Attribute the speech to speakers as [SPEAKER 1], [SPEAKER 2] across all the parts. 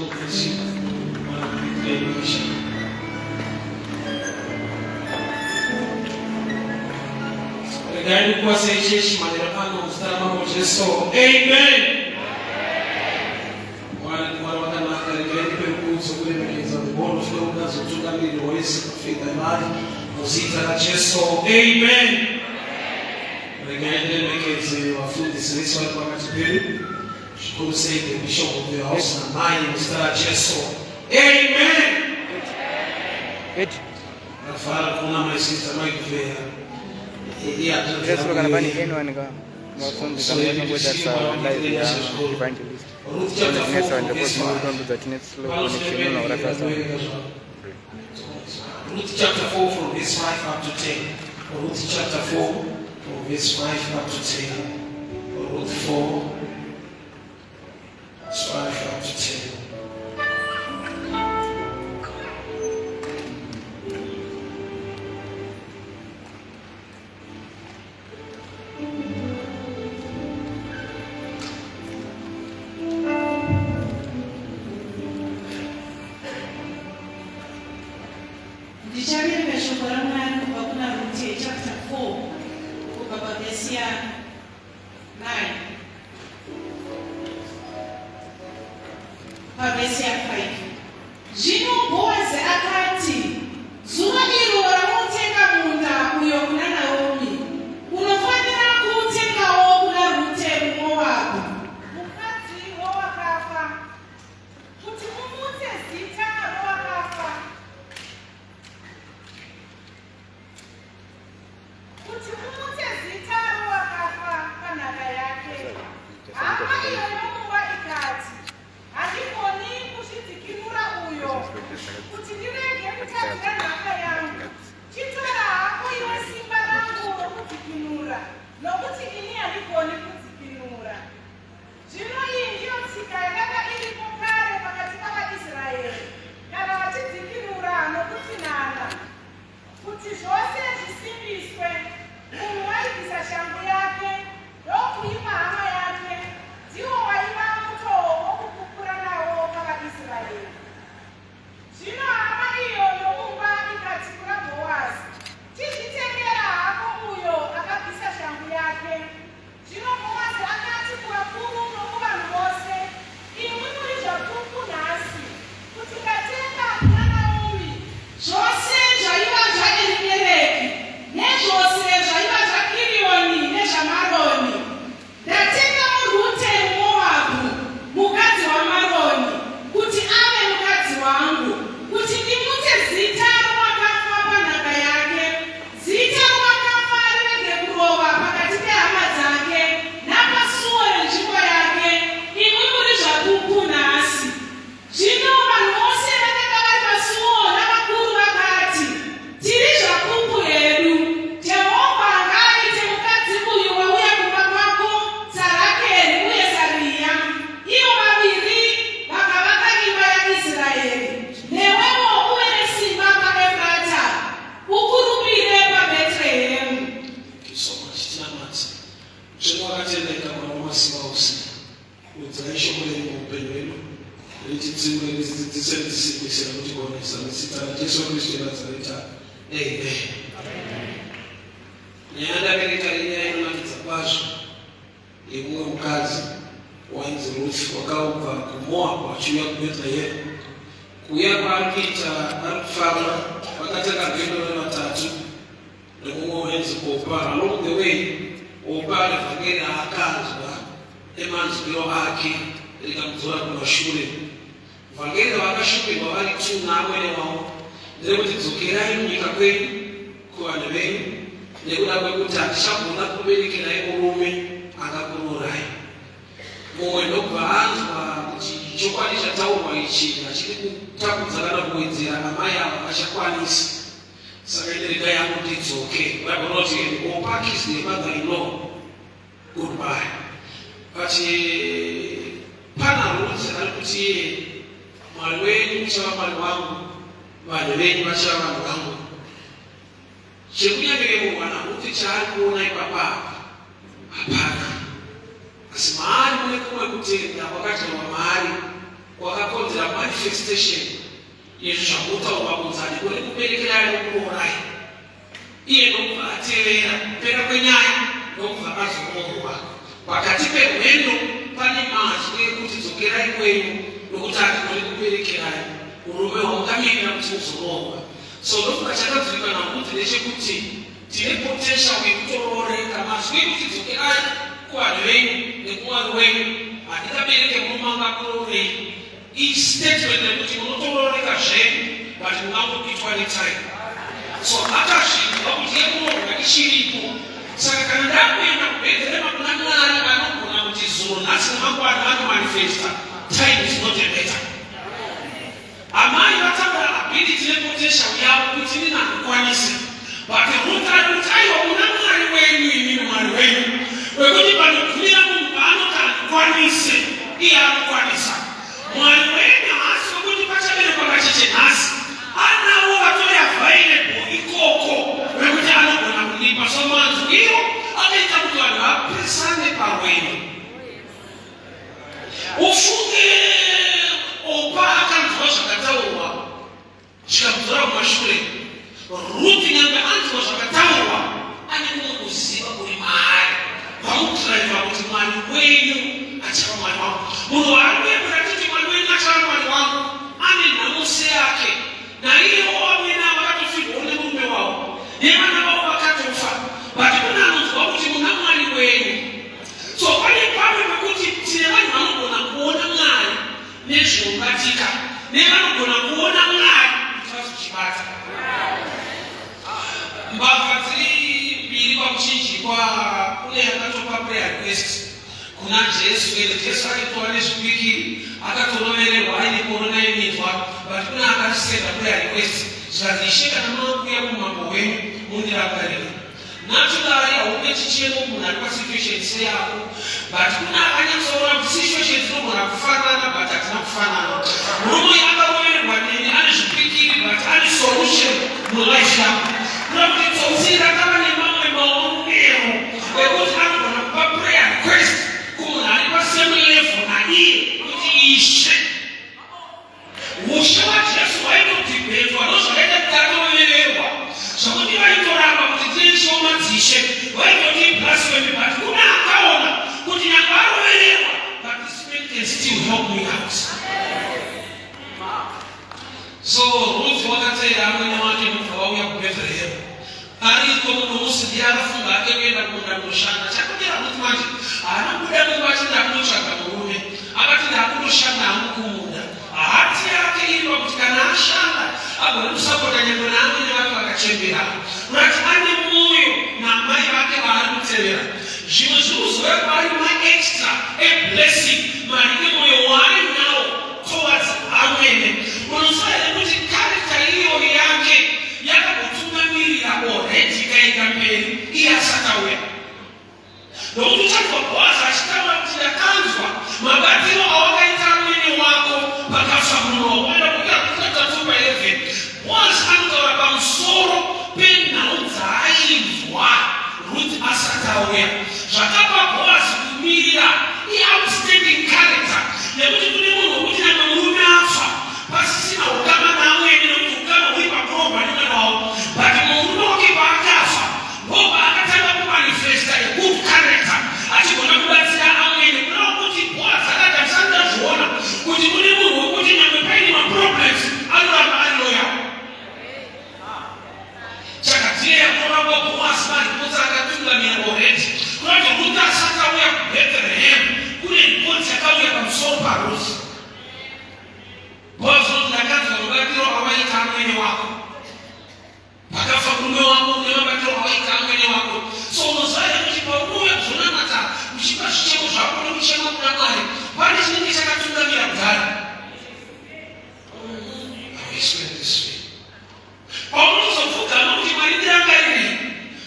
[SPEAKER 1] God bless you. Mwari akuitirei nyasha. Regai ndikukwazisei chechi manheru ano muzita raMambo Jesu. Amen. Mwari Mwari wakanaka, regai ndipe rukudzo kuremekedza the board of elders, utungamiriri hwese paFaith and Life muzita raJesu. Amen. Regai ndiremekedze vafundisi vese vari pakati pedu, zvikuru sei the bishop of the house namai muzita raJesu. Amen. Ndafara kuona my sister Mai Kuvera.
[SPEAKER 2] Yes, kana pane anyone ka mafundisi anongotarisa live ya evangelist.
[SPEAKER 1] Ruth chapter 4
[SPEAKER 2] Tinetsa
[SPEAKER 1] from verse
[SPEAKER 2] ndipo
[SPEAKER 1] 5.
[SPEAKER 2] tinotambudza tine slow connection unoona sasa.
[SPEAKER 1] Ruth chapter 4 from verse 5 up to 10. Ruth chapter 4 from verse 5 up to 10. Ruth 4, verse 5 up to 10.
[SPEAKER 3] Ndichaverenga shoko raMwari kubva kuna Rute chapter 4 kubva pavhesi ya 9 pavhesi ya 5. Zvino Bhoazi akati, Zuva iro raunotenga munda uyo kuna Naomi, unofanira kuutengawo kuna Rute muMoabhu, mukadzi wowakafa, kuti mumutse zita rowakafa, kuti mumutse zita rowakafa panhaka yake. Hama iyo yomumba ikati, Handigoni kuzvidzikinura uyo, kuti ndirege kutadzira nhaka yangu. Chitora hako iwe simba rangu rokudzikinura, nokuti ini handigoni kudzikinura. Zvino iyi ndiyo tsika yakanga iripo kare pakati pavaIsraeri, kana vachidzikinura nokutsinana, kuti zvose zvisimbiswe. Munhu waibvisa shangu yake ndokuipa hama yake, ndiwo waiva mutoo wokupupura nawo pavaIsraeri. Zvino hama iyo yomumba ikati kuna Bhoazi, Chizvitengera hako uyo akabvisa shangu yake. Zvino Bhoazi akati kuvakuru nokuvanhu vose, Imwi muri zvapupu nhasi, kuti ndatenga kuna Naomi zvose zvaiva zvaErimereki, nezvose zvaiva zvaKirioni nezvaMaroni. Ndatenga muRute muMoabhu, mukadzi waMaroni, kuti ave mukadzi wangu, kuti ndimutse zita rowakafa panhaka yake, zita rowakafa rirege kurova pakati pehama dzake napasuo renzvimbo yake. Imwi muri zvapupu nhasi. Zvino vanhu vose vakanga vari pasuo navakuru vakati, Tiri zvapupu hedu. Jehovha ngaaite mukadzi uyu wauya kumba kwako saRakeri uye saRiya, ivo vaviri vakavaka imba yaIsraeri. Newewo uve nesimba paEfrata, ukurumbire paBhetrehemu.
[SPEAKER 1] Thank you so much. Tinamate. Mutsvene wakatendeka, Mwari wamasimba ose. Udzai shoko renyu muupenyu hwedu, rititsiure, ritidzidzise, ritisimbise nekutigonesa muzita raJesu Kristu weNazareta. Amen. Nyaya yandaverenga inyaya inonakidza kwazvo yemumwe mukadzi wainzi Ruth wakabva kuMoab achiuya kuBethlehem. Kuuya kwaari kuita ari kufamba vakatanga rwendo vari vatatu nemumwe wainzi Opa. Along the way, Opa ane vhangeri raakanzwa emanzwiro ake rikamudzora kumashure. Vhangeri ravakashumirwa vari two naamwene wavo nderekuti dzokerai munyika kwenyu kuvanhu venyu nekuda kwekuti hatichagona kuberekerai murume angakurorai. Mumwe ndokubva anzwa kuti chokwadi chataurwa ichi hachidi kutapudza kana kuwedzera, amai ava vachakwanisa. Saka ini regai hangu ndidzoke. Bible rinoti Opa kissed her mother-in-law goodbye. But pana Ruth ari kuti iye Mwari wenyu uchava Mwari wangu, vanhu venyu vachava vanhu vangu. Chekunyangire mwana Ruth chaari kuona ipapa apa hapana. Asi maari mune kumwe kutenda kwakadyarwa maari kwakakonzera Imanifestation yezvi zvambotaurwa kunzi handikoni kuberekerai nokurorai. Iye ndokubva atevera kupera kwenyaya ndokubva azoroorwa. Pakati perwendo pane mazwi ekuti dzokerai kwenyu nokuti handikoni kuberekerai urume hwamukamirira kuti muzoroorwa. So ndofunga chakadzurika naRuth ndechekuti tine potential yekutorooreka. Mazwi ekuti dzokerai kuvanhu venyu nekumwari wenyu handingabereke murume angakuroorei. Istatement yekuti munotorooreka zvenyu but mungangoitwa netime. So akazvinzwa kuti yekuroorwa ichiripo. Saka kana ndakuenda kuBhetherema kuna Mwari anogona kuti zuro nhasi nemangwana anomanifesta, time is not a matter. Amai vataura ability nepotential yavo kuti inini handikwanise. But Ruth ari kuti aiwa muna Mwari wenyu inini Mwari wenyu wekuti panogumira munhu paanoti handikwanise iye anokwanisa. Mwari wenyu haasi wekuti pachaberekwa kacheche nhasi anawo vatori available ikoko wekuti anogona kundipa. So manzwiro akaita kuti vanhu vapesane parwendo. Ufunge Opa akanzwa zvakataurwa zvikamudzora kumashure. Ruth nyangwe anzwa zvakataurwa ane kumwe kuziva kuri maari kwamudhiraivha kuti Mwari wenyu achava Mwari wangu. Munhu waari kuyemura achiti Mwari wenyu achava Mwari wangu ane nhamo seyake. Naiyewo vamwene ava vakatofirwawo nemurume wavo nevana vavo vakatofa, but kune anonzwa kuti muna Mwari wenyu. So pane pamwe pekuti tine vanhu vanogona kuona Mwari nezvinobatika nevanogona kuona Mwari kuti vazochibata. Mbavha dziri mbiri pamuchinjikwa, kune yakatopa prayer request kuna Jesu, ende Jesu aitova nezvipikiri akatorovererwa aine korona yeminzwa, but kune akasenda prayer request zvikanzi, Ishe, kana makuuya mumambo hwenyu mundirangarire. Naturally haupe chichemo munhu ari pasituation seyako, but kune akanyatsoona kuti situation dzinogona kufanana but hatina kufanana. Murume uyu akarovererwa neni ane zvipikiri but ane solution mulife yako. Kuda kuti tsotsi rakava nemamwe maonero ekuti anogona kupa prayer request kumunhu ari pasame level naiye kuti Ishe. Ushe waJesu hwaitodhibhetwa ndozvakaita kuti atorovererwa zvokuti vaitoramba kuti tiishewo madzishe vaitoti blasphemy, but kune akaona kuti nyange arovererwa but this man can still help me out. So Ruth wakateera amwene wake ndobva vauya kuBethlehem. Ariko mumwe musi ndiye akafunga ake kuenda kumunda kunoshanda. Chakudira Ruth manje haana kubuda mumba achiti ndakunotsvaga murume. Akati ndakunoshanda hangu kumunda. Hati yake iri pakuti kana ashanda agone kusapota nyangwe naamwene vake vakachembera. Kurati ane mwoyo namai vake vaari kutevera. Zvimwe zviri kuzouya kwaari maextra eblessing maringe mwoyo waari nawo towards amwene. Unoziva here kuti character iyoyo yake yakakutungamirira already ikaenda mberi iye asati auya? Nokuti uchanzwa Bhoazi achitaura kuti ndakanzwa mabatiro awakaita amwene wako pakafa murume wako. Unoenda kuita chapter 2 pa 11. Boazi anotaura pamusoro penhau dzaainzwa Ruth asati auya. Zvakapa Boazi kumirira ioutstanding character nekuti kune munhu wekuti nyangwe murume afa pasisina ukama naamwene nekuti ukama huri pakuroorwa nemwana wavo, but murume wake paakafa ndopaakatanga kumanifesta a good character achigona kubatsira amwene. Kureva kuti Boazi akati handisati ndazviona kuti kune munhu wekuti nyangwe paine maproblems anoramba ari loyal. Saka ndiye yakuramba Boazi maripotsi akatungamira already. Kureva kuti Ruth asati auya kuBethlehem kune ripotsi yakauya pamusoro paRuth. Boazi unoti ndakanzwa mabatiro awaita amwene wako pakafa murume wako nemabatiro awaita amwene wako. So unoziva here kuti paunouya kuzonamata uchipa zvichemo zvako nekuchema kuna Mwari pane chinenge chakatungamira kudhara? I will explain this way. Paunozopfugama kuti Mwari ndirangarirei,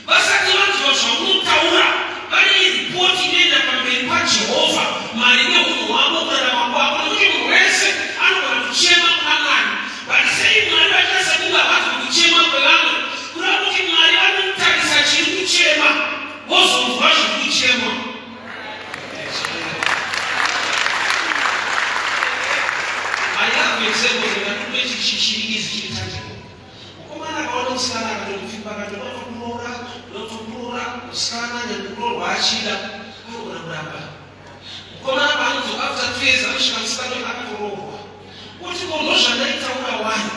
[SPEAKER 1] vasati vanzwa zvaunotaura vane ripoti inoenda pamberi paJehovha maringe unhu hwako, kurarama kwako, nekuti munhu wese anogona kuchema kuna Mwari. But sei Mwari vachiita sekunge havanzwi kuchema kwevamwe? Kureva kuti Mwari vanotarisa chiri kuchema vozonzwa zviri kuchemwa. few examples ndatupe chiri easy, chiri tangible. Mukomana akaona musikana, akatomupfimba, akati ndotokuroora, ndotokuroora. Musikana nyange achida, anogona kuramba. Mukomana paanodzoka after 2 years, anosvika musikana uyu akatoroorwa. Kuti ko ndozvandaitaura wani?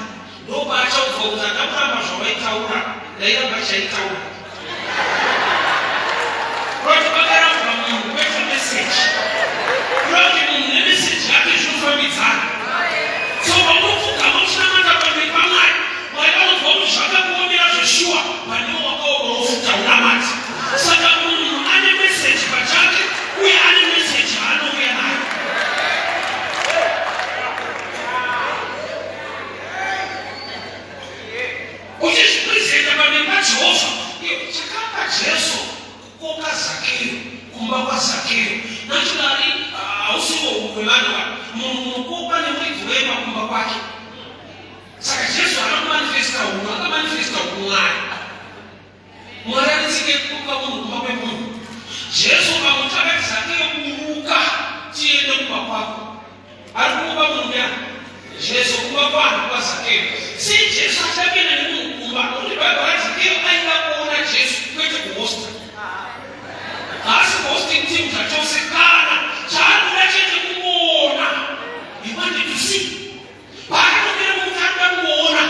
[SPEAKER 1] Ndopaachaudzwa kuti andakuramba zvawaitaura, ndairamba chaitaura. Kuti pakarambwa munhu kwete meseji, kuda kuti munhu nemeseji yake zvinofambidzana. So paunopfugama uchinamata pamberi paMwari, Mwari vanonzwa kuti zvakakuomera zveshuwa, panewo wakaomaofuta unamati. Saka munhu ane meseji pachake uye ane meseji yaanouya nayo. Uchizvipresenta pamberi paJehovha. Chakapa Jesu kukoka Zakeyo kumba kwaZakeyo, naturally hausiwo hwevanhu va munhu unokokwa nemuridzi wemba kumba kwake. Saka Jesu haana kumanifesta hunhu, akamanifesta umwari. Mwari anetsike kukoka munhu kumba kwemunhu. Jesu pamuti akati, "Zakeyo, buruka tiende kumba kwako." Ari kukoka munhu ndiani? Jesu. Kumba kwani? KwaZakeyo. Sei Jesu achapinda nemunhu kumba? Nokuti Bhaibheri rati Zakeyo aida kuona Jesu, kwete kuhosta. Haasi hosting team zvachose, kana chaari kuda chete kungoona. He wanted to see. Paakatopinda mumuti, arikuda kungoona,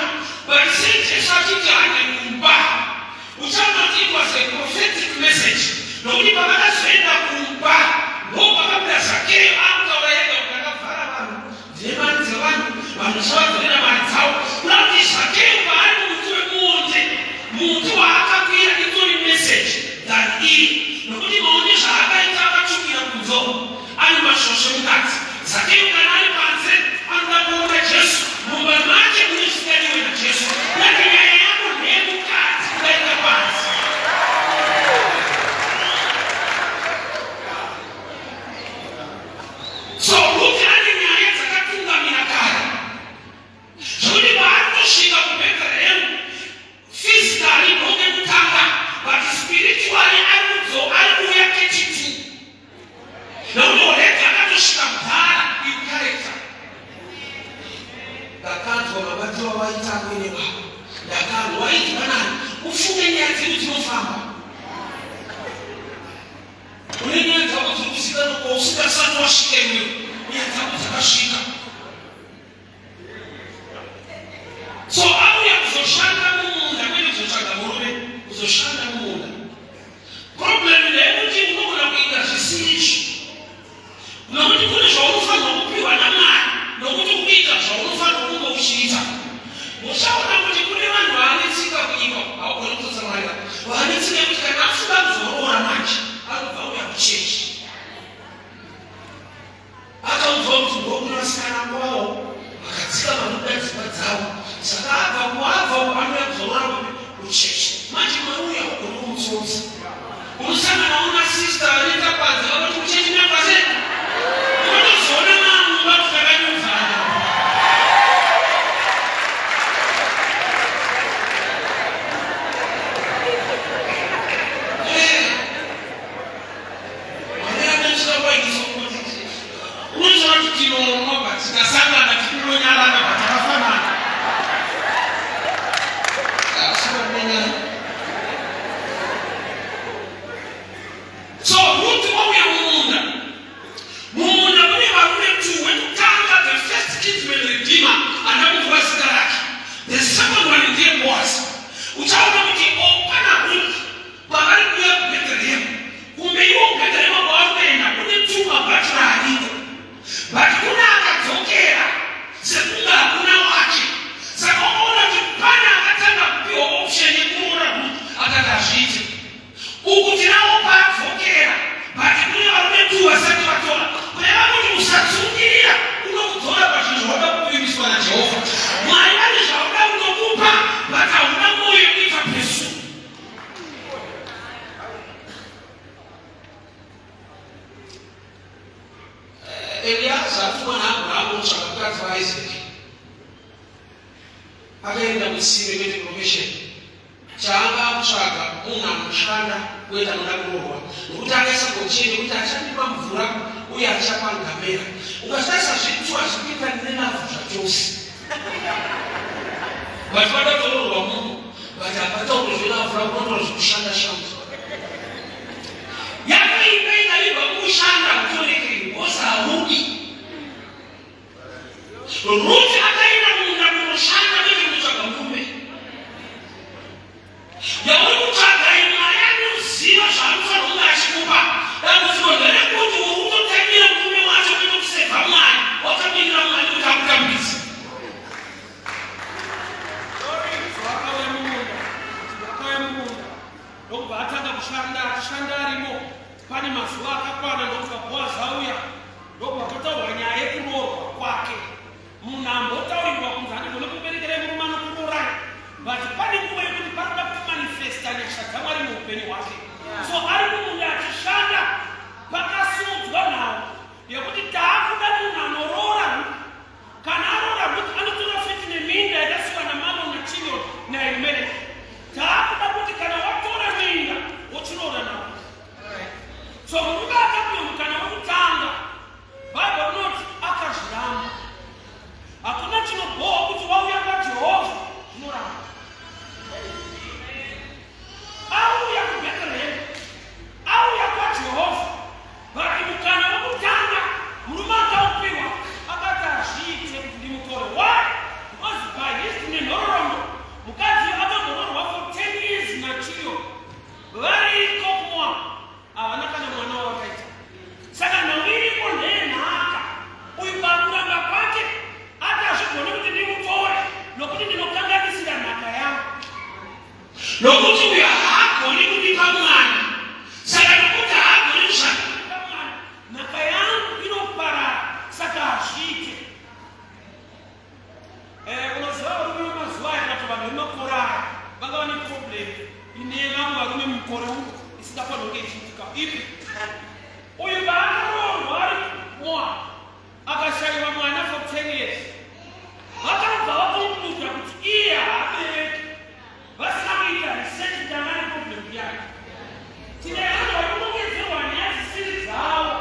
[SPEAKER 1] but sei Jesu achiti hande kumba? Uchaona kuti it was a prophetic message, nokuti pavakazoenda kumba, ndo pakabuda Zakeyo akutaura ega kuti, "Ndakavhara vanhu, ndine mari dzevanhu, vanhu chavadzorera mari dzavo." Kuda kuti Zakeyo paari mumuti wemuonde, muti waakakwira itori message than iri, nokuti maonde zvaakaita akatsvukira kunzo, ane mashoshe mukati. Zakeyo kana ari panze anoda kuona Jesu, mumba make mune zvisingadiwe naJesu. Kuti nyaya yako ndeyemukati kudarika panze. So Ruth ane nyaya dzakatungamira kare, zvekuti paanotosvika kuBethlehem, physically ndokekutanga, but spiritually ari kuuya kechitu, nokuti already akatosvika mudhara in character. "Ndakanzwa mabatiro avaita amwene vavo, ndakanzwa waitwa nani." Ufunge nyaya dzedu dzinofamba. Une nyaya dzako dziri kuzikanwa kwausingasati wasvika iwewe, nyaya dzako dzakasvika. So auya kuzoshanda mumunda, kwete kuzotsvaga murume, kuzoshanda mumunda. Problem ndeyekuti unogona kuita zvisiri, nokuti kune zvaunofanirwa kupiwa naMwari, nokuti ukuita zvaunofanirwa kunge uchiita. Muchaona kuti kune vanhu vane tsika kunyika, haugoni kutotsamwarira, vane tsika yekuti kana afunga kuzoroora manje, anobva uya kuchechi, akaudzwa kuti ndokune vasikana kwavo vakadzika vanoda dzimba dzavo. Saka abva kuabva anouya kuzoroora kupi? Kuchechi. Manje mwari uyu haugoni kumutsotsa. Unosangana una sister vanoita panze, vanoti kuchechi nakwase, unotozoona mamumba kuti takanyudzana. Mwari anotsva kwaitisa kuti unozoona kuti tinonwa, but tikasangana tinonyarana, but takafanana, asi kunonyana. So Ruth wauya mumunda. Mumunda mune varume two. Wekutanga, the first kinsman redeemer, andakunzwa zita rake. The second one ndiye Boaz. Uchaona kuti pana Ruth pavari kuuya kuBethlehem, kumberiwo kuBethlehem kwavari kuenda kune two mabachelor ariko, but kune akadzokera sekunge hakuna wake. Saka unoona kuti pane akatanga kupiwa option yekuroora Ruth, akati hazviite. Uku tinawo paadzokera, but kune varume two vasati vatora. Kureva kuti usatsungirira unokudzora pazvinhu zvauda kuvimbiswa naJehovha. Mwari vane zvauda kutokupa, but hauna mwoyo yekuita pursue. Eliaza atumwa naAbrahamu kutsvaka mukadzi waIsaki, akaenda kutsime kwete kulocation. Chaanga akutsvaga munhu anoshanda kwete anoda kuroorwa nokuti akaisa condition yekuti achandipa mvura uye achapa ngamera. Ukatarisa zvitu hazvipindirani nelove zvachose. But vada kuroorwa munhu but hapataurwe zvelove rakunotaura zvekushanda shanda. Yakaipa ikavigwa kushanda kutoreke because haudi. Ruth akaenda mumunda kunoshanda kwete kutsvaga murume. Yauri kutsvaga Mwari anoziva zvaanofanira kunge achikupa. Dambudziko nderekuti uri kutotangira murume wacho kwete kusevha Mwari. Wakamirira Mwari kuti akutambise.
[SPEAKER 4] Akauya mumunda, akauya mumunda ndokubva atanga kushanda achishanda arimo pane mazuva akakwana ndokubva Boazi auya Ndobva pataurwa nyaya yekuroorwa kwake. Munhu ambotaurirwa kunzi handigone kukuberekerai murume anokurorai but pane nguva yekuti panoda kumanifesta nyasha dzaMwari muupenyu hwake. So ari mumunda achishanda pakasimudzwa nhau yekuti taakuda munhu anoroora Ruth. Kana aroora Ruth anotora futi neminda yakasiwa naMalon naChilion naErimeleki. Taakuda kuti kana watora minda wochiroora naRuth. So murume akapiwa mukana wekutanga, Bible rinoti akazviramba. Hakuna chinobhowa kuti wauya kwaJehovha zvinoramba. Auya kuBethlehem, auya kwaJehovha, but mukana wekutanga murume akaupiwa akati hazviite kuti ndimutore. Why? Because by history nenhororondo mukadzi akamboroorwa for 10 years naChilion Variko kuMoab havana kana mwana wavakaita. Saka nhau iriko ndeyenhaka. Uyu pakuramba kwake ati hazvigoni kuti ndimutore nokuti ndinokanganisira nhaka yangu.
[SPEAKER 1] Nokuti uyu haagoni kundipa mwana. Saka nokuti haagoni
[SPEAKER 4] kundipa mwana, nhaka yangu inoparara. Saka hazviite. Eh, unoziva varume vemazuva aya kana kuti vanhu vemakore aya vanga vane problem ine vamwe varume mukore uno isingafanirwe kunge ichiitika ipi uyu paakaroorwa ari moa akashaiwa mwana for 10 years vakabva vakonkluda kuti iye haabereki vasina kuita research kuti anga ane problem yake tine vanhu vari kunongedzerwa nyaya dzisiri dzavo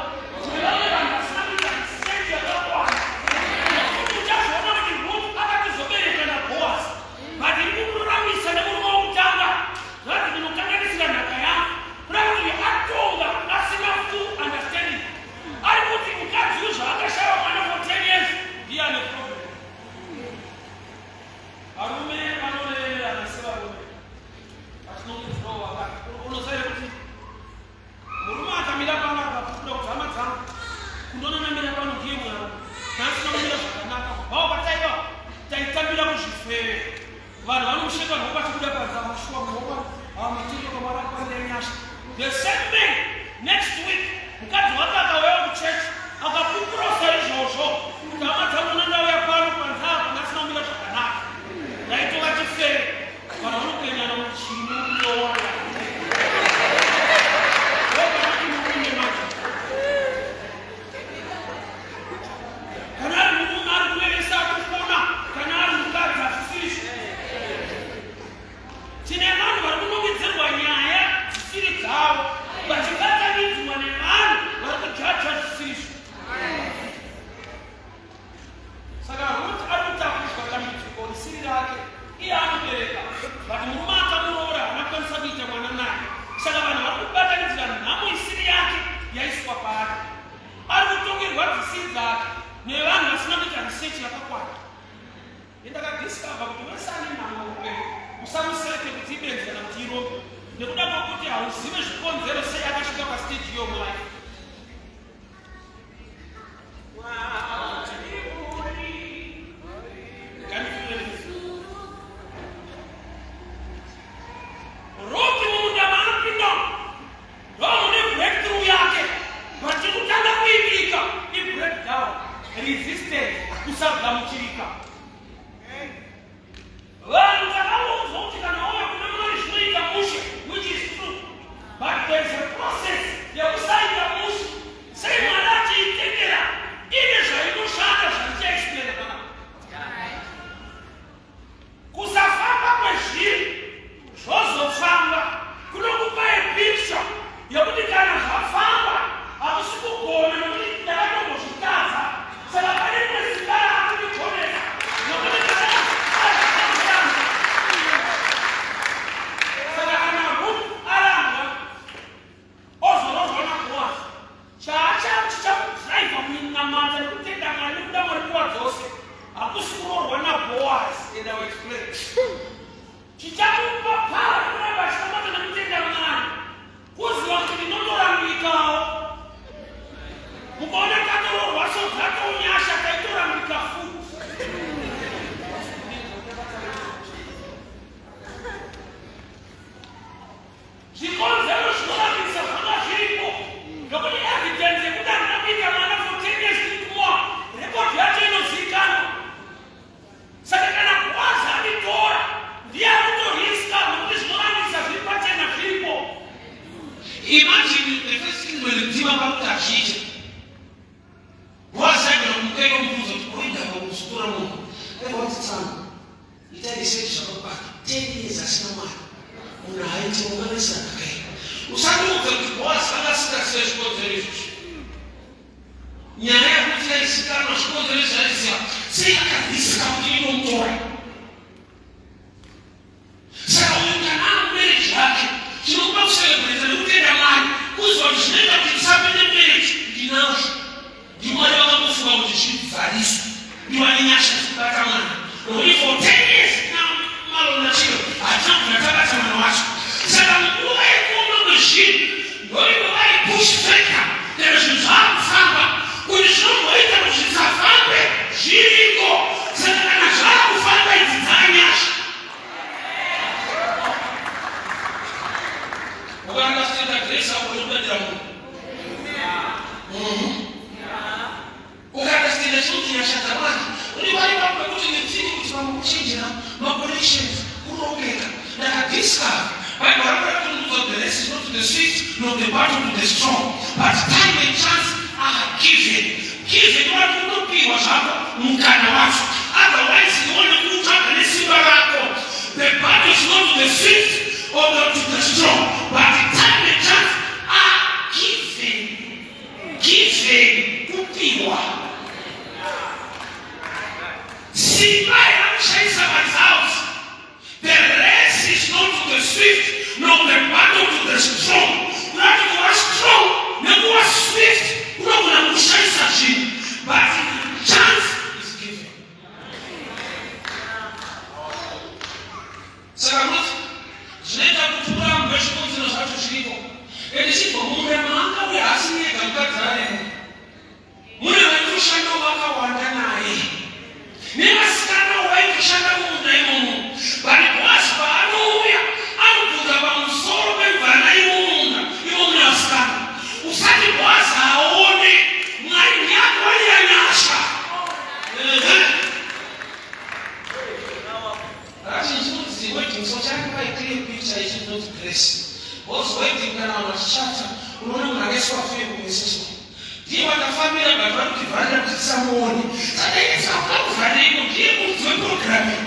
[SPEAKER 4] tine vamwe vanhu vasina kuita research yakakwana nokuti uchazoona kuti Ruth akatozobereka naBoaz but iri kumururamisa nemurume wokutanga zvanzi ndinokanganisira nhaka yangu kuda kuti uyu atonga asina full understanding ari kuti mukadzi uyu zvaakashaiwa mwana for 10 years ndiye ane problem. Varume vanorevererana sevarume vachinongedzerawo vakadzi. Unoziva here kuti murume akamira pano akapupura kuti hama dzangu kundonanamira pano ndiye Mwari nhasi nomira zvakanaka kubvawo pataiva taitambira kuzvifeve vanhu vanomusheka nhoko vachibuda panze amashuwa muhoko amatendo kamwari akwanira nyasha the same man next week mukadzi wake akauyawo kuchechi akapupura saizvozvo kuti hama dzangu nandauya pano panze apa nhasi nomira zvakanaka ndaitova chifeve vanhu vanopenyana muchimunowa kana ari murume ari kurevesa akufona kana ari mukadzi asisiri Tine vanhu vari kunongedzerwa nyaya dzisiri dzavo vachibatanidzwa nevanhu vari kujaja zvisizvo. Saka Ruth ari kutakudzwa dambudziko risiri rake, iye anobereka but murume akamuroora haana kukwanisa kuita mwana naye. Saka vanhu vari kubatanidzira nhamo isiri yake yaiswa paari. Ari kutongerwa dzisiri dzake nevanhu vasina kuita research yakakwana. Ndakadiscover kuti wese ane nhamo muupenyu usamuseke kuti ibenzi kana kuti irombe nekuda kwekuti hauzive zvikonzero sei akasvika pastage iyo mulife. Roti mumunda maapinda ndomune breakthrough yake but chekutanga kuitika ibreakdown resistance kusagamuchirika vanhu takaudzwa kuti kana wauya kuna Mwari zvinoita mushe which is true but there is a process yekusaita mushe sei Mwari achiitendera ine zvainoshanda zvandichaexplaina panapa kusafamba kwezvinhu zvozo
[SPEAKER 1] Ndabva tsano ita research zvakakwana 10 years asina mwana munhu haaiti unganisa ndakaii. Usandiudza kuti Boaz anga asingazive zvikonzero izvozvo. Nyaya yekuti yaizikanwa zvikonzero zvaiziva sei akarisika kuti inomutora. Saka uyu kana amumarriage yake tinokupa kucelebrata nekutenda Mwari kuziva kuti zvinoita kuti tisapinde mumarriage ndinazvo. NdiMwari vakambofunga kuti zvivhariswe ndiwane nyasha dzekubata mwana nokuti for 10 years namalona chiro hatina kubvira tabata mwana wacho. Saka nguva yekuoma kwezvinhu ndoinova yepush factor kana zvinhu zvaakufamba kuti zvinomboita kuti zvisafambe zviriko. Saka kana zvaakufamba idzi dzaanyasha. Ukaunderstanda grace yako unokudadira munhu. Ukaunderstanda chinonzi nyasha dzaMwari, une vari vanhu vekuti netsini kuti vamwe kuchenjera, maconnections, kurongeka. Ndakadiscover Bible rangu rakatondudza the race is not to the swift nor the battle to the strong, but time and chance are given. Given wari kutopiwa zvako mukana wacho, otherwise ione kuutsvaga nesimba rako. The battle is not to the swift or not to the strong, but time and chance are given. Given kupiwa. Simba rakushaisa results. The race is not to the swift, nor the battle to the strong. Kunati kuva strong nekuva swift kunogona kushaisa zvinhu, but chance is given. Saka Ruth, zvinoita kuti urambwe zvikonzero zvacho zviriko. Ende chibva mumunda maanga uye haasi ega mukadzi arimo. Mune vaitoshandawo vakawanda naye nevasikanawo vaitoshanda mumunda imomo. But Boazi paanouya anobvunza pamusoro pemvana iri mumunda imo mune vasikana. Usati Boazi aone Mwari ndiye akuwanira nyasha. Ehe. Rachi chinonzi wedding so chakapa a clear picture ichi chinonzi grace. Because wedding kana vanhu vachichata unoona munhu akaiswa fame kumeso so. Ndiye watafambira but vari kutivharira kuti tisamuone. Saka ini sakuvhaririko ndiye muridzi weprogram iyi.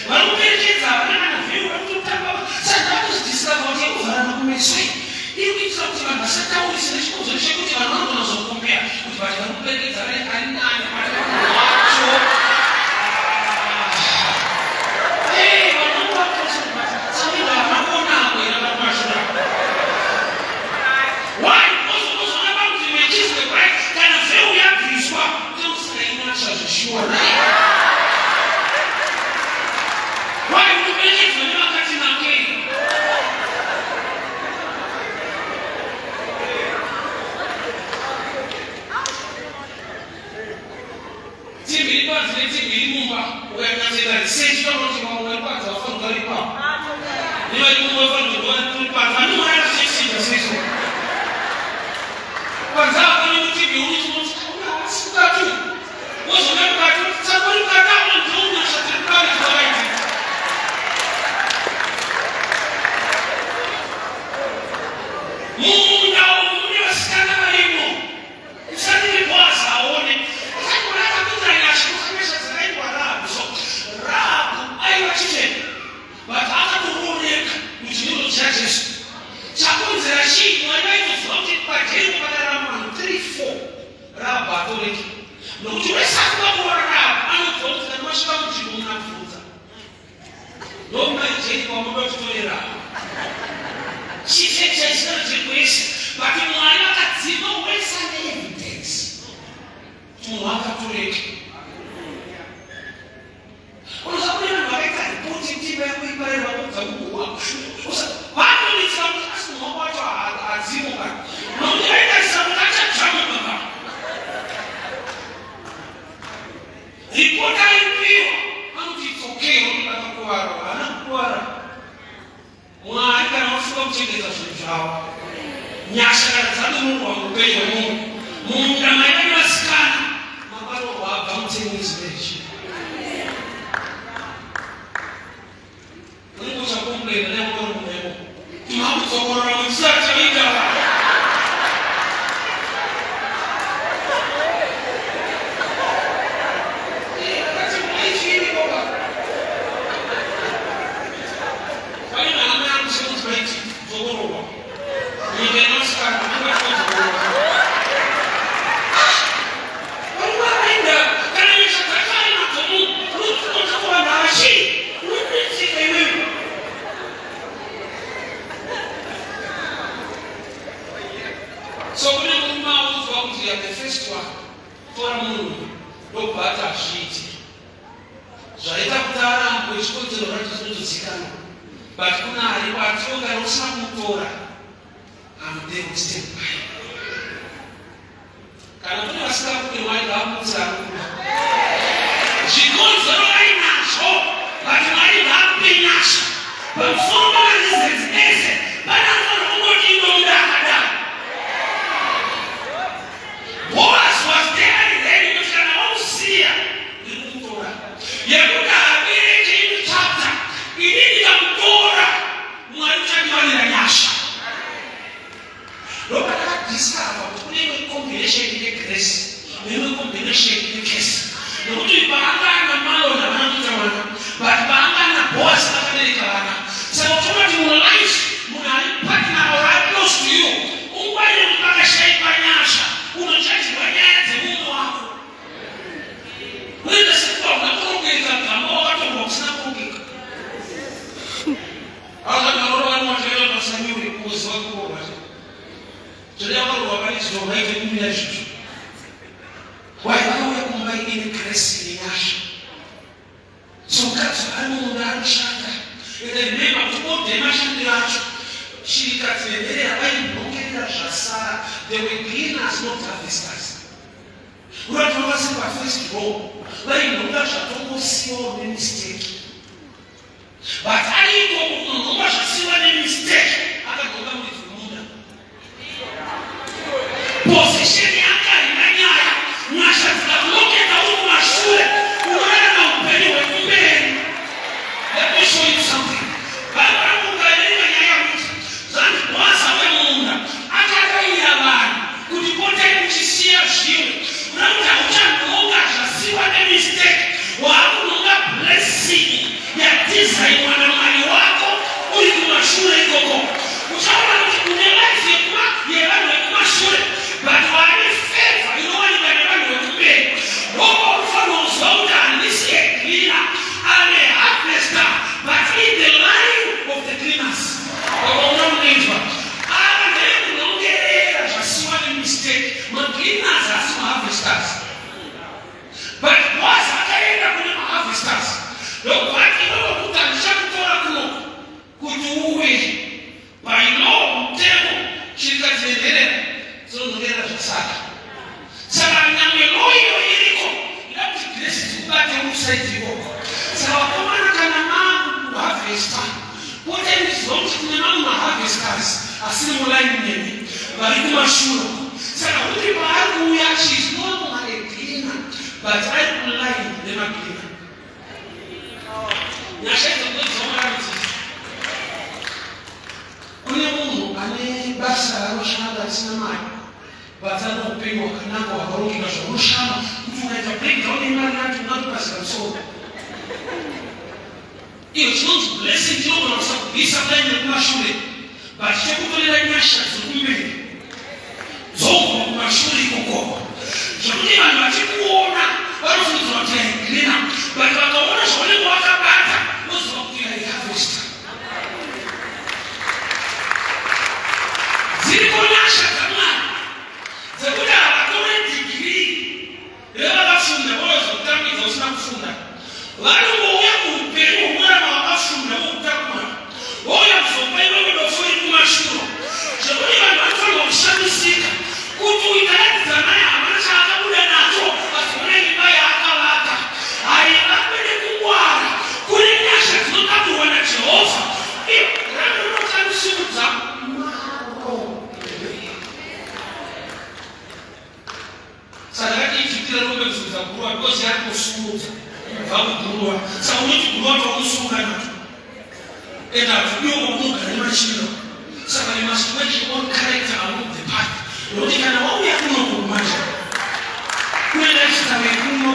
[SPEAKER 1] Vari kuperekedza havana kana view vari kutotamba. Saka ndakuzidiscover kuti yekuvharana kumeso iyi iri kuitira kuti vanhu vasataurise nechikonzero chekuti vanhu vanogona kuzokombea kuti vanhu vari kuperekedza vari ari nani pane munhu wacho. Hey, vanhu vatsamira havana kuona ako here vari kumashure ako. Why? Because unozoona pakuti mechizwe right kana vheu yabviswa tinosainasha zveshuwa right? Why? Unoperekedzwa nevakati nakei. Team iri panze neteam iri mumba ukanyatsoita research unoona kuti vamwe vari panze vafanirwa vari ipapo nevari mumba vafanirwa vari panze vane mwari akazviita seizvo panze apo pane team yeuri tinoti haasi mukati wozoona mukati saka uri mukati apo ndounyasha dziri kudare zvakaitika. Mumunda umu mune vasikana varimo. Usati Boazi aone. Usati Mwari akakuitira nyasha usanyasha dzakaitwa Rahabhu. So Rahabhu aiva chifeve but akatooneka kuti ndinoziva Jesu. Chakonzera chii? Mwari vaitoziva kuti paJeriko pakararama vanhu 3 4 Rahabhu atoreke. Nokuti wese akuda kuona Rahabhu anoziva kuti kana masvika munzvimbo munabvunza. Ndomai Jeriko wamunoda kutore Rahabhu. Chife chaisina Jeriko yese but Mwari vakadzima wese ane evidence kuti munhu akatoreka. Unoziva kune vanhu vakaita ripoti yekuti imba yako iparere vakubva kuguwa. Vanonetseka kuti asi munhu wako wacho hadzimo ka. Nokuti vaitarisira kuti achadzvama baba. Ripoti aipiwa anoti it's okay vanoti vakakuvara havana kukuvara. Mwari kana vafunga kuchengeta zvinhu zvavo nyasha kana dzadururwa muupenyu hwemunhu mumunda maiva nevasikana makarohwa abva mutenisi vechi unenge uchakomplaina nekuvarumemo makudzokorora muchisati chaita. Zvaita kuti arambwe chikonzero zvacho zvinotozikanwa, but kuna ariko atiwo kana usina kumutora, I'm there to stand by. Kana kune vasingakude Mwari ngavamutse arikuda. Zvikonzero ainazvo, but Mwari ngaape nyasha pamusoro pemareasons ese. Pane anofanira kungoti inomuda akadaro. Boaz was there and ready kuti kana wamusiya ndiri kumutora. Yekuti haabereke ino chapter, ini ndikamutora Mwari uchandiwanira nyasha. Ndopandakadiscover kuti kune imwe combination yegrace neimwe combination yecurse. Nekuti paanga ana Malon havana kuita mwana, but paanga ana Boaz akabereka vana. Saka uchiona kuti mulife munhu ari partner or ari close to you, ungwarire kuti pakashaikwa nyasha unochajirwa nyaya dzemumwe wako. Unoita sekuti hauna kurongeka, gamba wakatorwa kusina kurongeka. Waiva kumba ine grace nenyasha. So mukadzi anoona anoshanda. And I remember kuti odhe mashandiro acho shirikadzi nenherera vainhongerera zvasara. They were gleaners, not harvesters. Urati vakasiri pafirst row vainhonga zvatongosiwawo nemistake. But ari ikoko kunonhonga zvasiwa nemistake akanhonga muridzi wemunda. Position yake haina nyaya. Nyasha dzikakuloketa uri kumashure unorarama upenyu hwekumberi. Let me show you something. Bible rangu ukaverenga nyaya yaRuti, zvanzi Boazi auya mumunda akarayira vanhu kuti potai muchisiya zvimwe. Kuda kuti hauchanhonga zvasiwa nemistake, waakunhonga blessing yadhizainwa naMwari wako uri kumashure ikoko. Uchaona kuti une life yekuma yevanhu vekumashure but waane favor inowanikwa nevanhu vekumberi. Ndopaunofanirwa kuziva kuti handisi a gleaner, I'm a harvester but in the line of the gleaners. Wakaona munoitwa ava ndevekunhongerera zvasiwa nemistake. Magleaners haasi maharvesters. But Boaz akaenda kune maharvesters ndokubva ati iwewe kuti handichakutora kuno kuti uwe by law mutemo shirikadzi nenherera dzinonhongerera zvasara. Saka nyangwe law iyo iriko ida kuti grace dzikubate uri ikoko. Saka vakomana kana makuharvesta potai muchiziva kuti kune mamwe maharvesters asiri muline nemi vari kumashure. Saka kuti paari kuuya she is no longer a gleaner but ari kuline nemagleaner. Nyasha idzo ndodzomaramidzisa. Kune munhu ane basa raanoshanda risina mari but ane upenyu hwakanaka hwakarongeka zvaunoshama kuti ukaita breakdown yemari yacho ungatopazira musoro. Iyo chinonzi blessing chinogona kusakubvisa kudai nekumashure but chokutorera nyasha dziri kumberi dzobva kumashure ikokoko zvekuti vanhu vachikuona vanofungidzira kuti yaigirina but vakaona zvaunenge wakabata voziva kuti yaiharvesta. Dziriko nyasha dzaMwari dzekuti havatore degree revakafunda vovazokutambidza usina kufunda. Vanongouya kuupenyu hwekurarama wakafunda vokutakura vouya kuzopa iwewe dofo iri kumashuro zvekuti vanhu vanofanirwa kushamisika kuti uyu takadzidza naye hamana chaakabuda nacho vazoona imba yaakavaka haivakwe nekungwara. Kune nyasha dzinotakurwa naJehovha. Ranonotarisudza maro. Saka ngatiititire rombe kusumudza guruva because yari kusumudza kubva kuguruva. Saka unoti guruva taunosunga nacho and hakudiwo kwaunogara nemachira. Saka you must work your own character along the path. Nokuti kana wauya kuno kumanje kune lifestyle yekuno.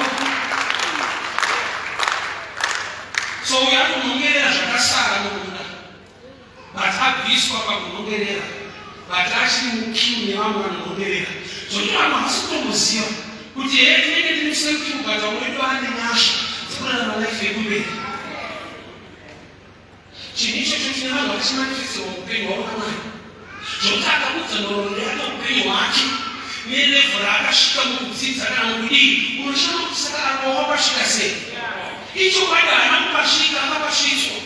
[SPEAKER 1] So uyo ari kunongerera zvakasara nokuda but abviswa pakunongerera but achiri mukiu nevamwe vanonongerera zvokuti vanhu havasi kutomboziva kuti hee tinenge tiri musame queue but vamwe vedu vane nyasha dzekurarama life yekumberi. Chinhu ichocho chine vanhu vakachimanifestirwa muupenyu hwavo naMwari zvokuti akakudza nhoroondo yake upenyu hwake nelevhel raakasvika mukudzidza kana mukudii unoshama kuti saka apa wakasvika sei. Ichokwadi haana kupasvika, akapasvitswa.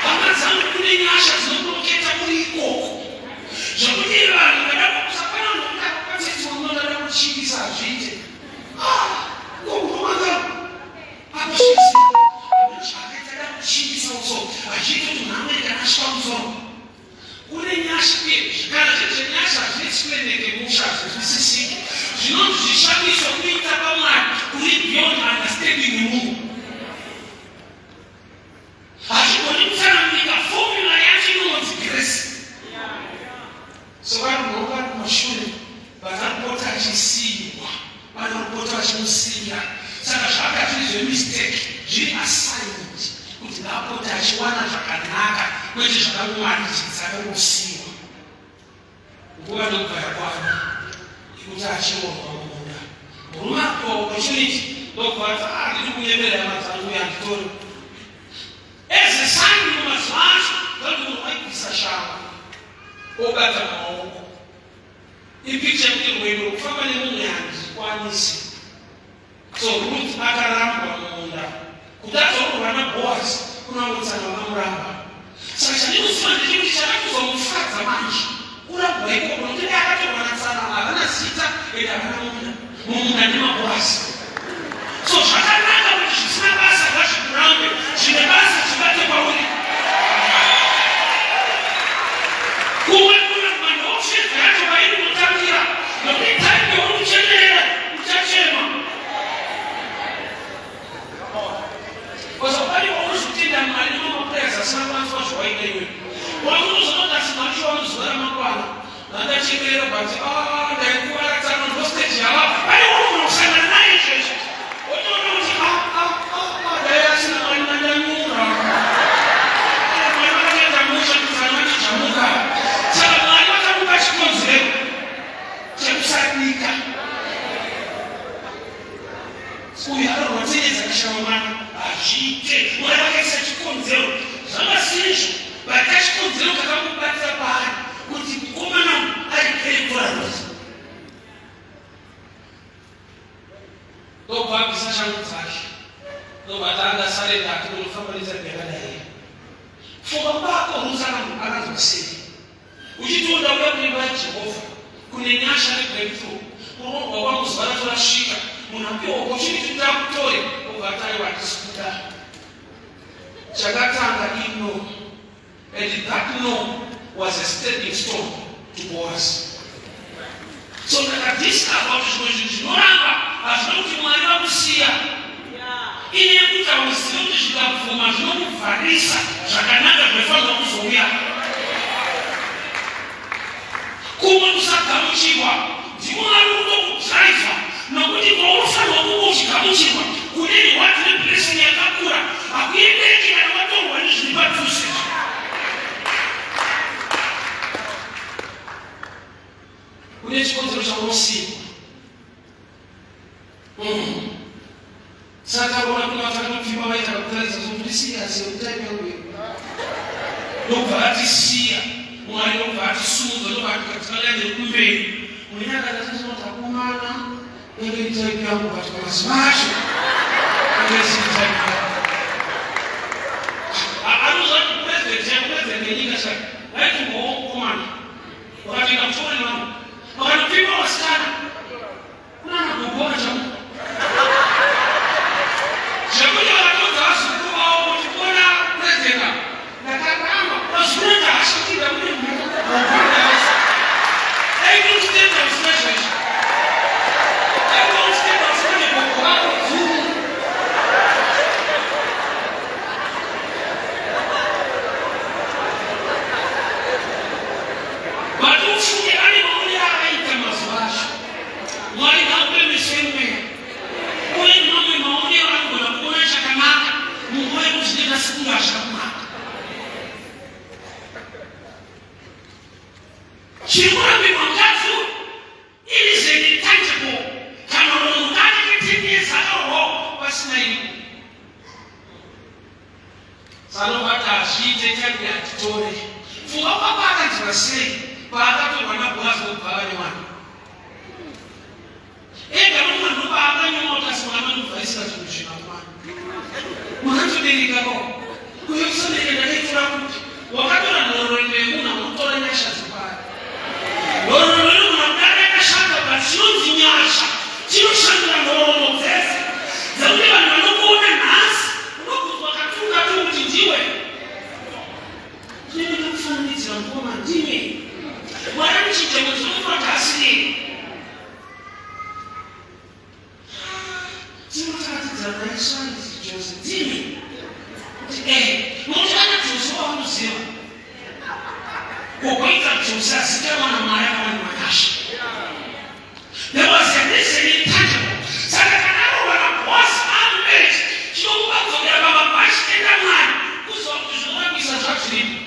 [SPEAKER 1] Hama dzangu, kune nyasha dzinokuroketa uri ikoko zvekuti vanhu vada kusapana nokuti unoda kuchivisa hazviite. Ah, unoda akusvitsa zvakaita kuchivisa uso hazviite kuti munhu anoita asvika musoro. Kune nyasha uye kana zviri zvenyasha hazviexplaineke musha hazvinzwisisiki zvinonzi zvishamiso kuita kwaMwari kuri beyond understanding yemunhu hazvigoni kutsanangurika formula yacho inonzi grace so vanhu vari kumashure vanopota achisiyiwa vanopota vachimusiya saka zvanga zviri zvemistake zviri assignment kuti ngaapote achiwana zvakanaka kwete zvakamumanichidza akangosiyiwa nguva ndokubva yakwana yekuti achiroorwa mumunda murume apiwa opportunity ndokubva ati ah ndiri kunyepera hama dzangu uye handitori as a sign mumazuva acho ndokuti munhu waibvisa shangu obata maoko Ipicture yekuti rwendo rwekufamba nemumwe handikwanisi. So Ruth akarambwa mumunda. Kuti azoroorwa naBoaz kunangotsana vakamuramba. Saka chandinoziva ndechekuti chakatozomufadza manje kurambwa ikoko nokuti dai akatorwa natsana havana zita ende havana munda. Mumunda ndemaBoaz. So zvakanaka kuti zvisina basa ngazvikurambe, zvine basa zvibate kwauri. Kumwe kuramba ndooptions yacho pairi kunotangira nokuti time yauri kuchemerera uchachema. Because pane pauri kutenda Mwari nemaprayers asina kuanzwa zvawaida iwe. Waunozonoti asi Mwari chiwamuzuva ramangwana. Vandachemerera but ah ndaikuvara tsano ndo stage yava. Pane unogona kusangana naye izvezvi. Wotoona kuti ah ah ah ah dai asina Mwari mandanyura. Mwari vakaita musha kuti tsano vachijamuka. Saka Mwari vakamupa chikonzero chekusadika. Uyu anorwa tsenedza kushava mwana hazviite. Mwari vakaisa chikonzero zvanga sirizvo but kachikonzero kakamubatira paari kuti mukomana uyu aregere kutora Ruth. Ndobva abvisa shangu dzake ndobva atanga sarenda ati kunofamba netsapi yakadai. Funga kwako Ruth akanzwa sei? Uchitiwo ndauya kuimba yaJehovha kune nyasha nebreakthrough. Kuroorwa kwangu zuva racho rasvika. Munhu apiwa opportunity kuti akutore obva ati aiwa handisi kuda. Chakatanga ino and that no was a stepping stone to Boaz. So ndakadiscover kuti zvimwe zvinhu zvinoramba hazvina kuti Mwari vakusiya. Ine yekuti hauzive kuti zvikabvuma zvinokuvharisa zvakanaka zvinofanirwa kuzouya. Kumwe kusagamuchirwa ndiMwari unokudriver nokuti kwaunofanirwa kunge uchigamuchirwa kune reward neblessing yakakura hakuendeki kana watorwa nezviri padhuze. Kune chikonzero chaunosikwa. Mm. Saka ona kuna vatakatopfimba vaita kutaridza zvokutisiya asi type yangu iyo. Ndobva vatisiya. Mwari ndobva atisumudza ndobva atigadzira line rekumberi. Mune akatariswa takumana inge type yangu but mazuva acho inge isiri type yangu. Anoziva kuti president yangu president yenyika chake. Vaitimbowo mukomana. Vakatoenda kuchikoro nevamwe. Vakanopfimba vasikana. Kunana gogo vakachamuka. Zvekuti vakatoudza vazukuru vavo kuti kuona president apa. Ndakaramba. Vazukuru ati haasvikira kune gogo ndaisa. Dai kunotitenda usina izvezvi. Dai kunotitenda usina negogo vako dzuru. But ufunge ane maonero aaita mazuva acho. Mwari ngaakupe meso emweya uye mamwe maonero anogona kuona chakanaka munguva yekuti zvinoita sekunge hazvina kunaka. Chiri kurambirwa mukadzi uyu it is an intangible kana munhu anenge 10 years akarohwa pasina iripo. Sanobata hazviite change hatitore. Funga kwako akanzwa sei paakatorwa naBhoazi wokubva ava nemwana. Ndinenge ndakaitora kupi? Wakatora nhoroondo yemunhu anotora nyasha dzepari. Nhoroondo inogona kudaro yakashata but chinonzi nyasha chinoshandura nhoroondo dzese dzekuti vanhu vanokuona nhasi unobvunzwa katunga tu kuti ndiwe. Ndinenge ndikufananidzira mukoma ndimi. Mwari anochinja mwedzi unotora kuti asiri. Tinotaratidzana isvanzi Jose ndimi kuti eh nokuti ana Jose waunoziva kokoita Jose azikanwa naMwari akawana manyasha. There was a reason intangible. Saka kana arova naBoss amubereki chinomupa kudzokera pamabhachi tenda Mwari kuziva kuti zvinorapisa zvazviripo.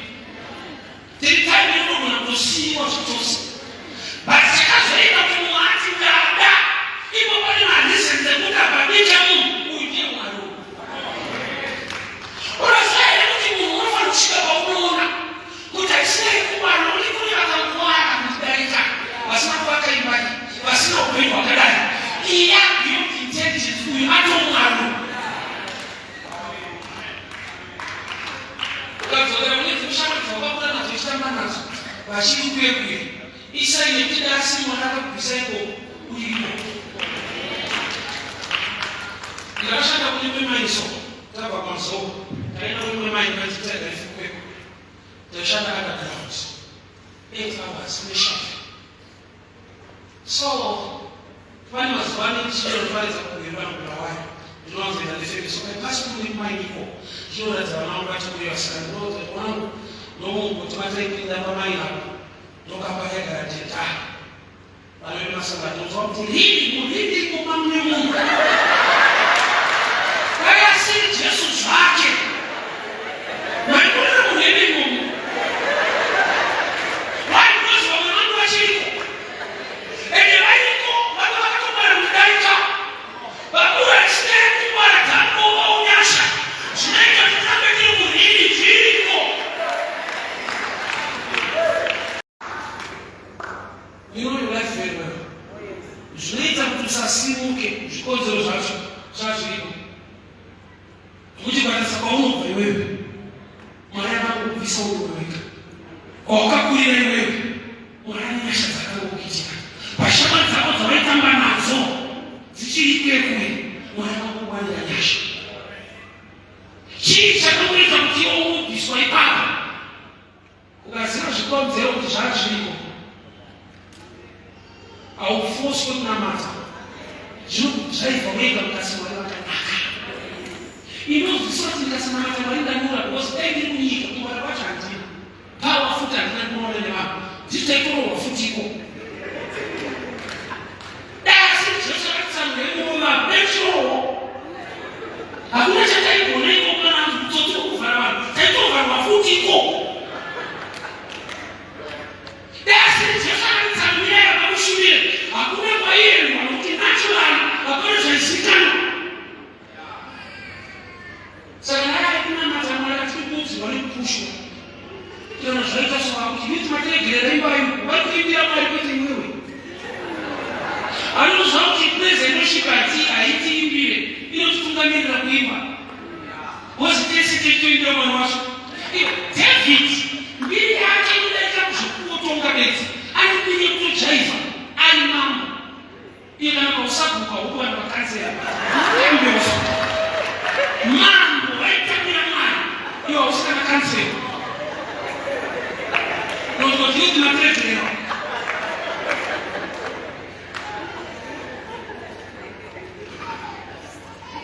[SPEAKER 1] Tiri time inogona kutosiyiwa zvachose. But chakazoita kuti mumwe ati ndada ipo pane mareasons ekuti abadika munhu uyu ndiye Mwari uyu. Unoziva here kuti munhu unofanira kusvika paunoona kuti haisina yekungwara nokuti kune vakangwara kutidarika vasina kuvaka imba iyi vasina upenyu hwakadai. Iya beyond intelligence uyu atomwari. Ukadzokera kune dzimwe shamwari dzawakakura nadzo uchitamba nadzo vachiri kuye kuye isai nekuti dai asiri mwana akakubvisa ikoko uriko. Ndakashanda kune imwe mai so tabva kwaMzou taenda kune imwe mai inonzi Tiger Ifukweko taishanda underground 8 hours neshafu So pane mazuva ane ndichinoparidza kuhwirwa mubulawayo ndinowanzoenda nefembi so I pass through nekumaini ikoko ndinoratidza vana vangu vati kure vasikana ndinoratidza kuti wangu ndomungoti vataipinda pamaini apo ndokamba yaigara dhedha vana vemasanga ndonzwa kuti riri murindi ikoma mune munhu dai asiri jesu zvake maikurira murindi imomo why because vamwe vangu vachiriko Ende variko vanga vakatongwara kudarika vakura isina yekungwara dzanova unyasha zvinoita kuti tirambe tiri muriri zviriko. You know your life very well. Zvinoita kuti usasimuke zvikonzero zvacho zvazviriko. Kuti kutarisa kwaunobva iwewe, Mwari akakubvisa uri wega. Kwawakakurira iwewe, Mwari ane nyasha dzakangokuitira. Pashamwari dzako dzawaitamba nadzo dzichiri kure kure, Mwari akakuwanira nyasha. Chii chakakuita kuti iwe ubviswa ipapo? Ukaziva zvikonzero kuti zvazviriko, haufoswe kunamata, zvinokudriver wega mukasi Mwari vakanaka. Inonzwisisa kuti ndikasanamata Mwari ndanyura because dai ndiri kunyika kungwara kwacho handina power futi handina ndinoona nevanhu nditi taitorohwa futi iko dai asiri Jesu akatitsanura imomo vanhu dai tichirohwa hakuna chataigona ikoko kana kutsotsi kuvhara vanhu taitovharwa futi ikoko dai asiri Jesu akatitsanurira yakamushumira hakuna kwaiendwa nokuti naturally hapana zvaizikanwa saka nyaya yekunamata Mwari hatiri kuudzirwa nekupushwa kana zvaita sovakuti miti matiregerera imba yu vari kuimbira Mwari kwete iwewe anoziva kuti praise and worship hati haitiimbire inotitungamirira kuimba bcause tese tichitoimbira Mwari wacho David mbiri yake inodarika kuzvekuotonga bedzi ari mbiri yekutojaivha ari mambo Iye kana pausabhuka huku vanhu vakanzera embeso mambo vaitambira mari iwe hausi kana kanzera nozoti matiredzera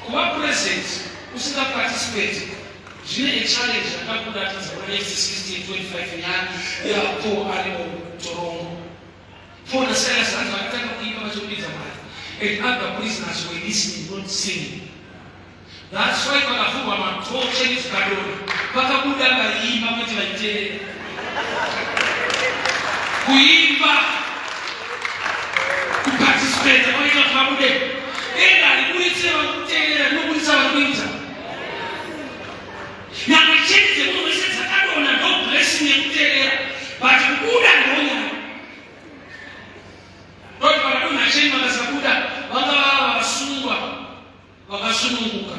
[SPEAKER 1] kuva present usingaparticipate zvine a challenge yakakuratidza kuna Acts 16:25 nyaya yaPaul ari mutorongo Paul naSilas hanzi vakatanga kuimba vachirumbidza Mwari and other prisoners were listening not singing. That's why pakavhurwa madhoo cheni dzikadonha vakabuda vaiimba kwete vaiteerera. Kuimba kuparticipate kwaita kuti vabude denga hariburitse vari kuteerera rinoburitsa vari kuita nyangwe cheni dzemunhu wese dzakadonha ndo blessing yekuteerera but kubuda ndonyaya Lord vakadonha cheni vakasabuda vanga vava vasungwa vakasununguka.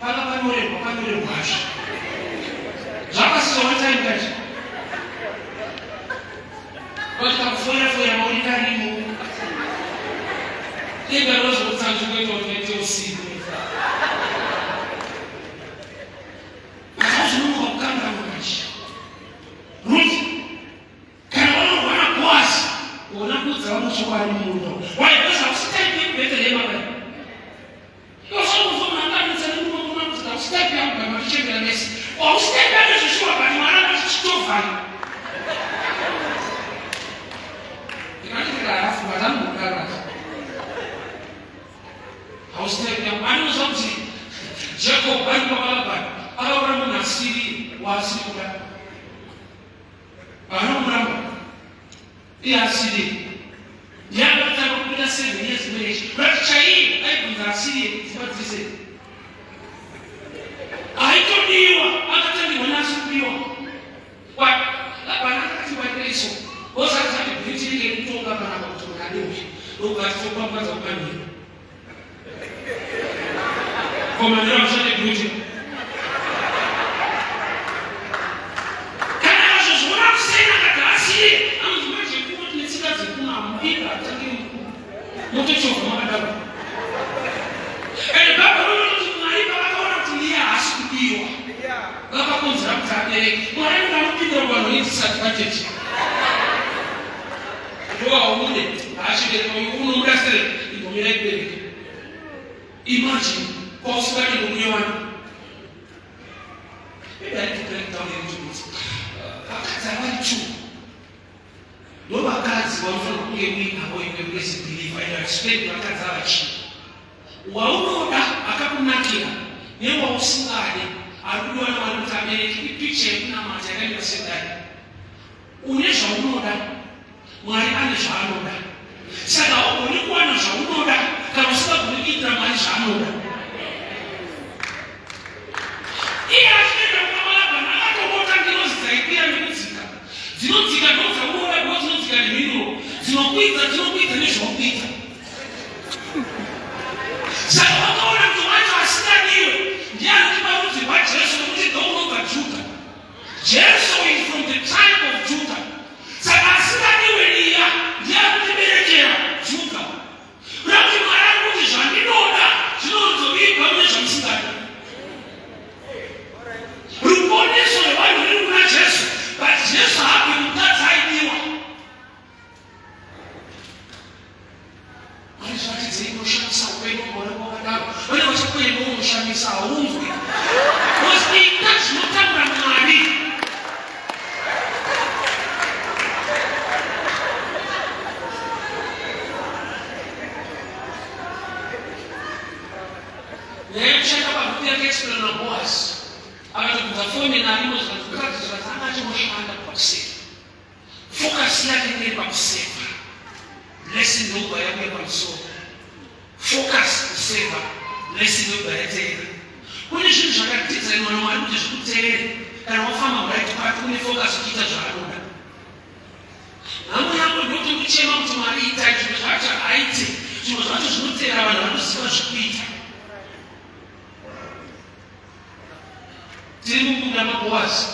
[SPEAKER 1] Panga panyorerwa panyorerwazve. Zvakasiwa time kachi. Vatika kufoira foira mauri karimo. Denga rozokutsanzwa kuita kuti vaite usiku. Azvinonoka kukanganwa kachi. Ruth Kana waroorwa naBoazi, gona kuudza vamwe chokwadi mumunda. Why? Because hausi type yekuBethlehem kai. Unofanira kuanganisa nemurume wako kuti hausi type yangu kana tichembera mese. Hausi type yake zveshuwa but mwana anoti chitovhani. Ndikati ndikarafu but anogara. Hausi type yangu. Anoziva kuti Jacob ari baba Labani akaura munhu asiri waasiri kuda. Vanomuramba iye asiri ndiye akatanga kupinda 7 years marriage but chaiye aibvunza asiriye dzimba dzise aitodiwa akatangirwa naasi kudiwa Labhani akati waiteiso ozati ati bhuti rike kutonga panapa kuti munhu adiwe ndokubva atitopampadza kumanhiro Komanero akushande bhuti kana akazozviona kusena akati asiye anonzi manje kuno tine tsika dzekuno amubika atange motochovha makadaro ende baba vanoti Mwari pavakaona kuti ndiye haasi kudiwa vakakonzera kuti abereke. Mwari anenge anopindira kuvanhu vane disadvantage ndowaumude haachibereka uyu unomuda sei imbomira ikubereke imagine kwausingadi nomuye wani maybe I need to break down a little bit. Vakadzi avari two ndovakadzi vanofanira kunge muinavo iwe as a believer and I explain vakadzi ava chii waunoda akakunakira newausingade ari kudiwa naMwari kuti abereke ipicture yekunamata yakamira sekudai Une zvaunoda, Mwari ane zvaanoda. Saka haugoni kuwana zvaunoda kana usingagoni kuitira Mwari zvaanoda. Iye achienda kuna Labhani akatobota ngirozi dzaikwira nekudzika. Dzinodzika ndodzaunoda ndo dzinodzika nemhinduro. Dzinokwidza dzinokwidza nezvaukuita. Saka vakaona kuti wacho asingadiwe ndiye anotipa rudzi rwaJesu nokuti ndounobva Judha. Jesu is from the tribe of Judah. Saka asingadiwe Riya ndiye akutiberekera Judah. Kuda kuti Mwari ari kuti zvandinoda zvinonzovigwa mune zvamusingadi. Ruponeso rwevanhu ruri kuna Jesu, but Jesu haabvi mukadzi aidiwa. Mwari zviratidzei unoshamisa upenyu unoramba wakadaro. Vane vachakuenda unoshamisa haunzwi. Because ita zvinotaura Mwari. Nyaya yekushanda pahuku yakaexplain naBoaz. Akatobvunza foni narimo zvikanzi mukadzi zvikanzi anga achinoshanda pakuseka. Focus yake ndeye pakuseva. Blessing ndobva yakuya pamusoro. Focus kuseva, blessing ndobva yateera. Kune zvinhu zvakadhizainwa naMwari kuti zvikuteere kana wafamba right path une focus uchiita zvaanoda. Nhamo yako ndokuti kuchema kuti Mwari itai zvimwe zvacho haaite, zvimwe zvacho zvinoteera vanhu vanoziva zvekuita. Tiri mumunda maBoazi.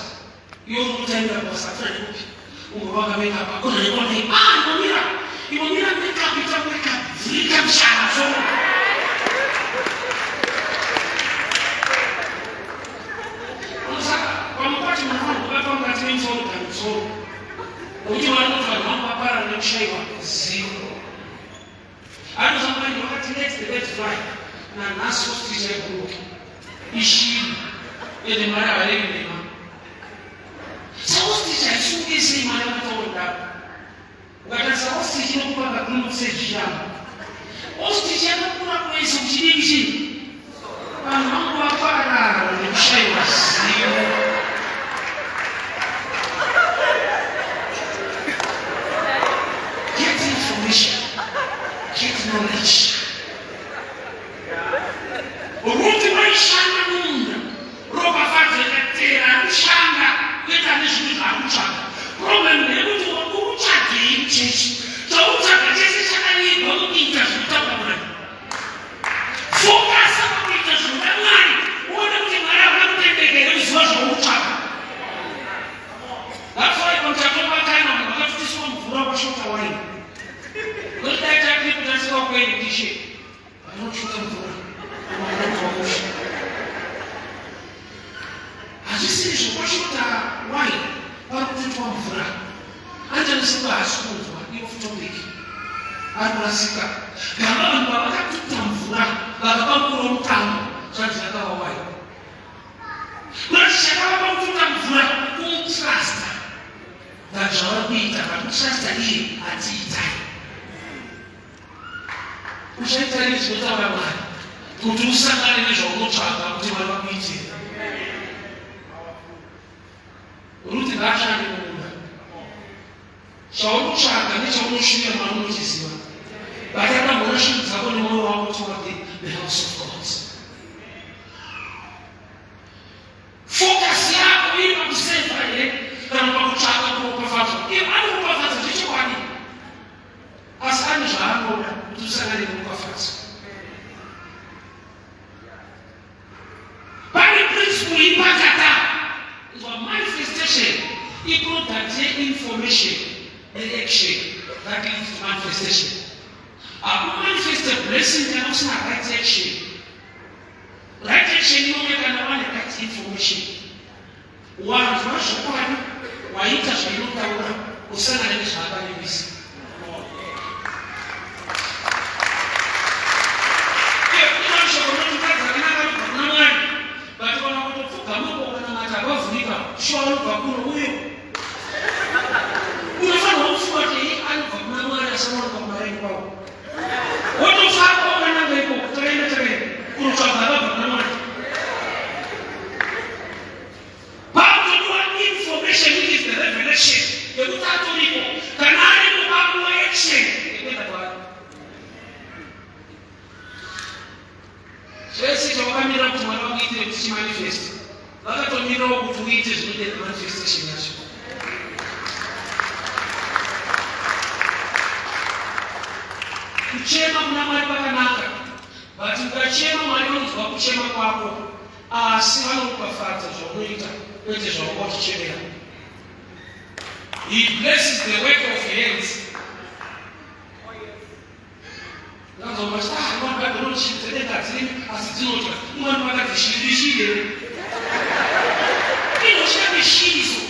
[SPEAKER 1] Iwe uri kutaimira basa afuna nekupi? Ungova wakamake up akona nekona ah imbomira. Imbomira make up ita make up vhurika mushana so. Saka vamwe pacho munofanira kubatwa mukati memusoro kana musoro. Nokuti vanoti vanhu vangu vaparara nekushaiwa zivo. Anozamani wakati let the birds fly. Nanhasi ostrich haibhuruki. Ishiri. Ende Mwari havarevi nhema. Saostrich haisunge sei Mwari vakataura kudaro. Ukatarisa ostrich inokupa kakunhu sezvishamba. Ostrich yakakura kwese uchidii chii? Vanhu vangu vaparara nekushaiwa zivo. Get information. Get knowledge. Ruti waishanda mumunda. Ropafadzo ikateera akushanda kwete ane zvinhu zvaakutsvaga. Problem ndeyekuti wakutsvagei muchechi? Chautsvaga chese chakavigwa mukuita zvinotaura Mwari. Focus. kuende ndishe vanotsvuka mvura vanotsvuka. Hazvisiri zvokwashota wine, vari kutotwa mvura. Anjanisimba haasi kunzwa ioff topic, ari kurasika. Gamba vanhu pavakatuta mvura vakapa mukuru womutambo, zvanzi yakava wine. Kurati chakavapa kututa mvura kumutrusta that zvavari kuita vatotrusta iye atiitai. Uchaita rini zvinotaura Mwari kuti usangane nezvaunotsvaga kuti Mwari vakuitire? Ruti ngaashande mumunda. Chaunotsvaga nechaunoshuvira Mwari unochiziva. Bata dambo reshungu dzako nemwoyo wako toward the house of God. Focus yako iri pakuseva here kana pakutsvaka kuropafadzwa? Iye anoropafadza zvechokwadi, asi ane zvaanoda kuti usangane neropafadzo. Pane principle ipakata inzwa manifestation iproduct yeinformation neaction that leads to manifestation. Hakumanifeste blessing kana usina right action. Right action inouya kana wane right information. Wanzwa zvokwadi, waita zvainotaura, usangane nezvaakavimisa. But kana kutopfugamapo ukanamata pavhurika, shuwa anobva kuno uyo. Unofanirwa kufunga kuti anobva kuna Mwari asi anobva kumareni kwavo. Wotofamba wakananga ikoko, takaenda takaenda kunotsvaga akabva kuna Mwari. Pakutodiwa information which is the revelation yekuti atoriko, kana ariko pakuwa action yekuenda kwaari. Zvese chawakamira kuti Mwari vakuitire kuti chimanifest, vakatomirawo kuti uite zvinoita manifestation yacho. Kuchema kuna Mwari kwakanaka, but ukachema Mwari vanonzwa kuchema kwako, asi vanoropafadza zvaunoita kwete zvawanga uchichemera. He blesses the work of hands. Ndanzwa vachiti ah, vanhu vagona shiri dzedenga hadzirimi asi dzinodya. Vanhu vakati shiri ishiri here? Inoshanda shiri so.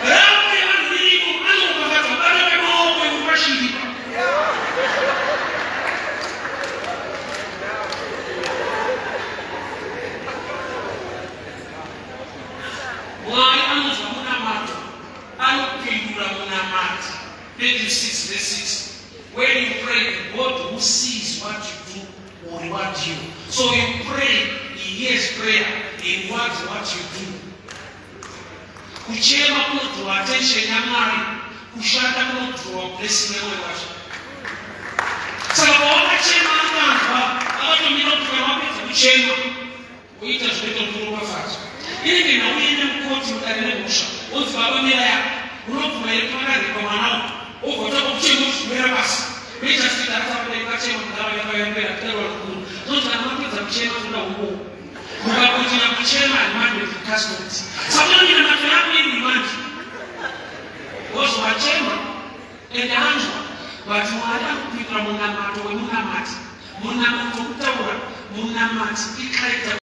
[SPEAKER 1] Ramo yevanhu ririko anoropafadza bana pemaoko ekupa shiri. Mwari anonzwa munamato, anopindura munamato. Matthew 6 verse 6. When you pray, the God who sees what you do will reward you. So you pray, he hears prayer, he rewards what you do. Kuchema kunodraw attention yaMwari, kushanda kunodraw blessing yaMwari wacho. Saka pawakachema akanzwa, akatomira kuti kana wapedza kuchema, woita zvinoita kuti uropafadzwe. Inenge nhau uende mukoti mudare remhosva, wonzi baba mira yako, unobvuma here kuti vakarepa mwana uyu, wobva utanga kuchema uchigumira pasi. Magistrate akataura ndakachema mudhara yakayambira kutaura kukuru. Zvonzi kana mapedza kuchema toda humbowo. Mukakochera kuchema remand with custody. Saka minamato yako iri remand. Wozowachema ende anzwa, but Mwari akupindura munamato wemunamati. Munamato kutaura, munamati icharacter.